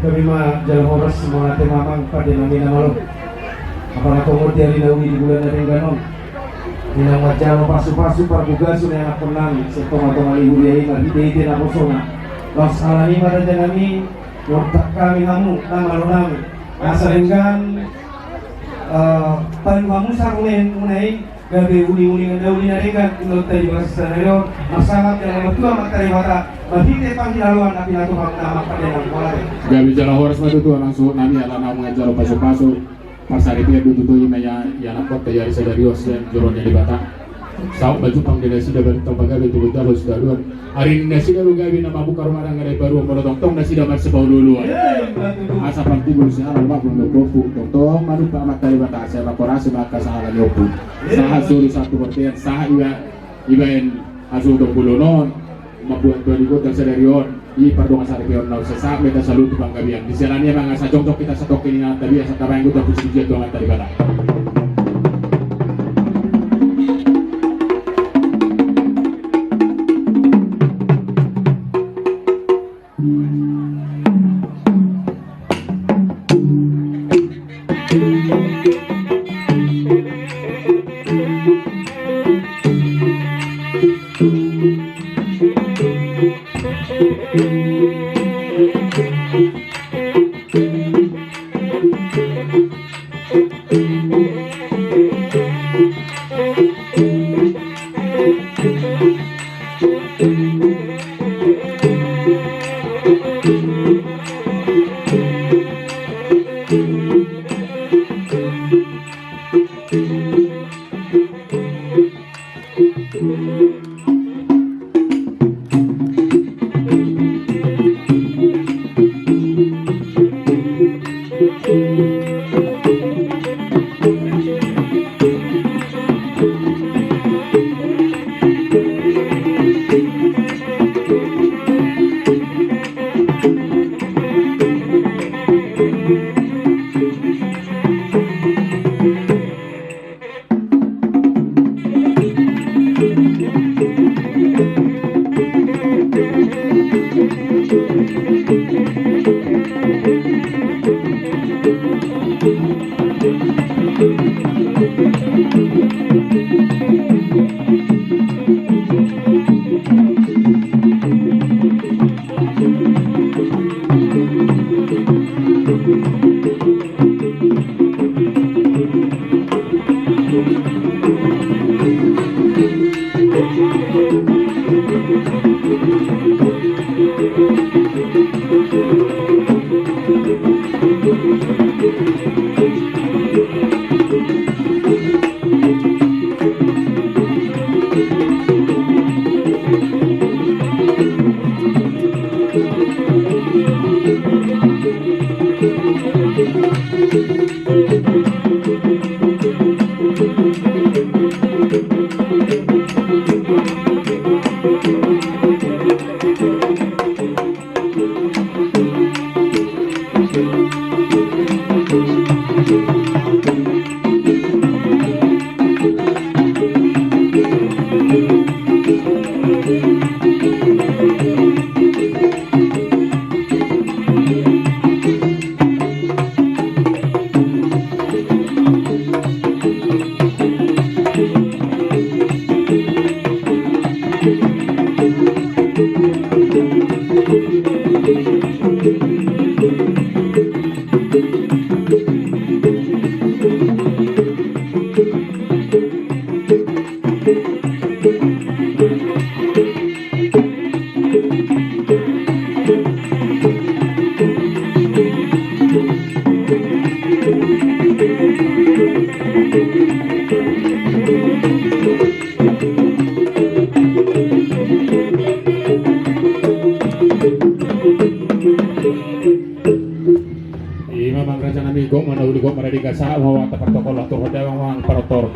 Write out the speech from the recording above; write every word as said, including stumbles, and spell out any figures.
Hami ma jala horas, mauliate ma amang pande nami na malo. Apala tongon di ari na uli di bulan na denggan on, di na manjalo pasupasu parbugason ni anakkon nami sian tongatonga ni huria i marhitehite naposona. Laos alani i ma raja nami, diortak hami hamu na malo nami, asa denggan, eh, palu hamu sarumen muna i. Gabe uliuli na uli na denggan, ulaonta di bagasan sadari on, marsangap jala martua ma Amanta Debata, marhite panghilaloan na pinatupa na mangkadenang mulai. Gabe jala horas ma tutu amang suhut nami, ala naung manjalo pasupasu, parsaripeon do tutu i ma ia, ia na hot i ari sadari on sian joro ni Debata. Saut ma jumpang di nasida, balintang pagabe tu gondang tu haluaon. Ari ni nasida do gabe na mambuka rumah tangga na imbaru on, molo tongtong nasida marsipaolooloan. Asa pangkubur si halak ma pun do gopu, tongtong manumpak Amanta Debata, sai mangkorasi ma angka sahala ni ompu. Sahat solu sahat tu bontean, sahat iba, ibaen hasuhuton bolon on, mambuat tua ni gondang sadari on, i pardongan saripeon na sahat ma hita saluhut tu panggabean. Di siala ni i amang, asa jongjong hita satongkin inganan tabiat, asa tabaen gondang pujipujian tu Amanta Debata. Ima amang raja nami, gok ma na uli, gok ma na denggan, sahat ma hata protokol, atur hata amang parantor.